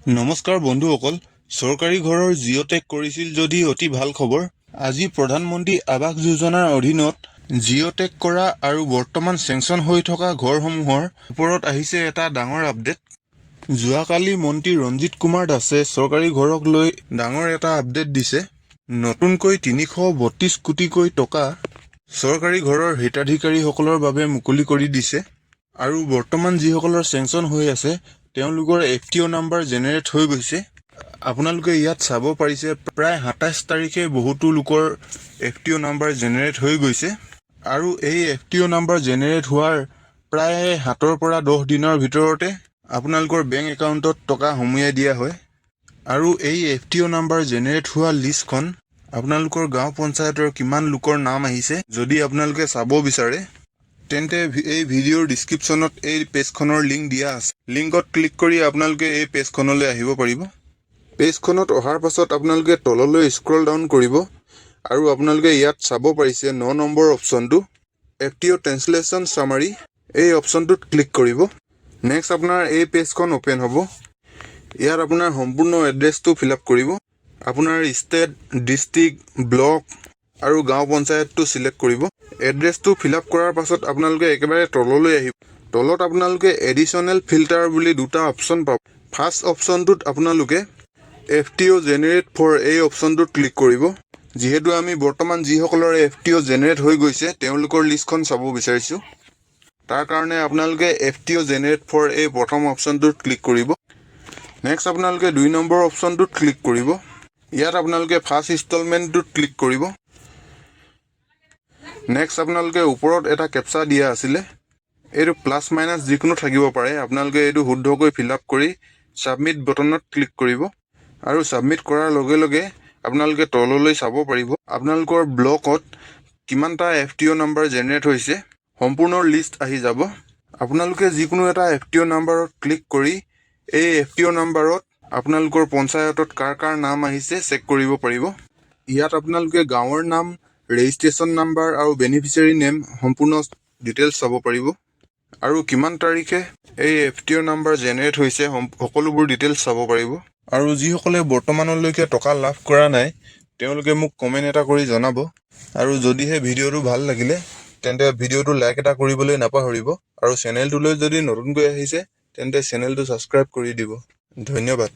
নমস্কাৰ বন্ধুসকল, চৰকাৰী ঘৰৰ জিঅ' টেগ কৰিছিল যদি অতি ভাল খবৰ। আজি প্ৰধানমন্ত্ৰী আৱাস যোজনাৰ অধীনত জিঅ' টেগ কৰা আৰু বৰ্তমান চেংচন হৈ থকা ঘৰসমূহৰ ওপৰত আহিছে এটা ডাঙৰ আপডেট। যোৱাকালি মন্ত্ৰী ৰঞ্জিত কুমাৰ দাসে চৰকাৰী ঘৰক লৈ ডাঙৰ এটা আপডেট দিছে। নতুনকৈ 332 কোটিকৈ টকা চৰকাৰী ঘৰৰ হিতাধিকাৰীসকলৰ বাবে মুকলি কৰি দিছে আৰু বৰ্তমান যিসকলৰ চেংচন হৈ আছে, তেওঁলোকৰ এফটিঅ' নাম্বাৰ জেনেৰেট হৈ গৈছে। আপোনালোকে ইয়াত চাব পাৰিছে, প্ৰায় 27 তাৰিখে বহুতো লোকৰ এফটিঅ' নাম্বাৰ জেনেৰেট হৈ গৈছে আৰু এই এফটিঅ' নাম্বাৰ জেনেৰেট হোৱাৰ প্ৰায় 7ৰ পৰা 10 দিনৰ ভিতৰতে আপোনালোকৰ বেংক একাউণ্টত টকা সুমুৱাই দিয়া হয়। আৰু এই এফটিঅ' নাম্বাৰ জেনেৰেট হোৱা লিষ্টখন আপোনালোকৰ গাঁও পঞ্চায়তৰ কিমান লোকৰ নাম আহিছে, যদি আপোনালোকে চাব বিচাৰে, তেন্তে এই ভিডিঅ'ৰ ডিছক্ৰিপশ্যনত এই পেজখনৰ লিংক দিয়া আছে। লিংকত ক্লিক কৰি আপোনালোকে এই পেজখনলৈ আহিব পাৰিব। পেজখনত অহাৰ পাছত আপোনালোকে তললৈ স্ক্ৰল ডাউন কৰিব আৰু আপোনালোকে ইয়াত চাব পাৰিছে ন নম্বৰ অপশ্যনটো, এফটিঅ' ট্ৰেঞ্চলেশ্যন চামাৰী। এই অপশ্যনটোত ক্লিক কৰিব। নেক্সট আপোনাৰ এই পেজখন অ'পেন হ'ব। ইয়াত আপোনাৰ সম্পূৰ্ণ এড্ৰেছটো ফিল আপ কৰিব। আপোনাৰ ষ্টেট, ডিষ্ট্ৰিক্ট, ব্লক আৰু গাঁও পঞ্চায়তটো চিলেক্ট কৰিব। এড্ৰেছটো ফিল আপ কৰাৰ পাছত আপোনালোকে একেবাৰে তললৈ আহিব। তলত আপোনালোকে এডিশ্যনেল ফিল্টাৰ বুলি দুটা অপশ্যন পাব। ফাৰ্ষ্ট অপশ্যনটোত আপোনালোকে এফটিঅ' জেনেৰেট ফৰ এই অপশ্যনটোত ক্লিক কৰিব। যিহেতু আমি বৰ্তমান যিসকলৰ এফটিঅ' জেনেৰেট হৈ গৈছে, তেওঁলোকৰ লিষ্টখন চাব বিচাৰিছোঁ, তাৰ কাৰণে আপোনালোকে এফটিঅ' জেনেৰেট ফৰ এই প্ৰথম অপশ্যনটোত ক্লিক কৰিব। নেক্সট আপোনালোকে দুই নম্বৰ অপশ্যনটোত ক্লিক কৰিব। ইয়াত আপোনালোকে ফাৰ্ষ্ট ইনষ্টলমেণ্টটোত ক্লিক কৰিব। নেক্সট আপোনালোকে ওপৰত এটা কেপচা দিয়া আছিলে, এইটো প্লাছ মাইনাছ যিকোনো থাকিব পাৰে। আপোনালোকে এইটো শুদ্ধকৈ ফিল আপ কৰি ছাবমিট বটনত ক্লিক কৰিব আৰু ছাবমিট কৰাৰ লগে লগে আপোনালোকে তললৈ চাব পাৰিব, আপোনালোকৰ ব্লকত কিমানটা এফটিঅ' নাম্বাৰ জেনেৰেট হৈছে, সম্পূৰ্ণ লিষ্ট আহি যাব। আপোনালোকে যিকোনো এটা এফটিঅ' নাম্বাৰত ক্লিক কৰি এই এফটিঅ' নাম্বাৰত আপোনালোকৰ পঞ্চায়তত কাৰ কাৰ নাম আহিছে চেক কৰিব পাৰিব। ইয়াত আপোনালোকে গাঁৱৰ নাম, ৰেজিষ্ট্ৰেশ্যন নাম্বাৰ আৰু বেনিফিচিয়াৰী নেম সম্পূৰ্ণ ডিটেইলছ চাব পাৰিব আৰু কিমান তাৰিখে এই এফটিঅ' নাম্বাৰ জেনেৰেট হৈছে, সকলোবোৰ ডিটেইলছ চাব পাৰিব। আৰু যিসকলে বৰ্তমানলৈকে টকা লাভ কৰা নাই, তেওঁলোকে মোক কমেণ্ট এটা কৰি জনাব। আৰু যদিহে ভিডিঅ'টো ভাল লাগিলে, তেন্তে ভিডিঅ'টো লাইক এটা কৰিবলৈ নাপাহৰিব আৰু চেনেলটোলৈ যদি নতুনকৈ আহিছে, তেন্তে চেনেলটো ছাবস্ক্ৰাইব কৰি দিব। ধন্যবাদ।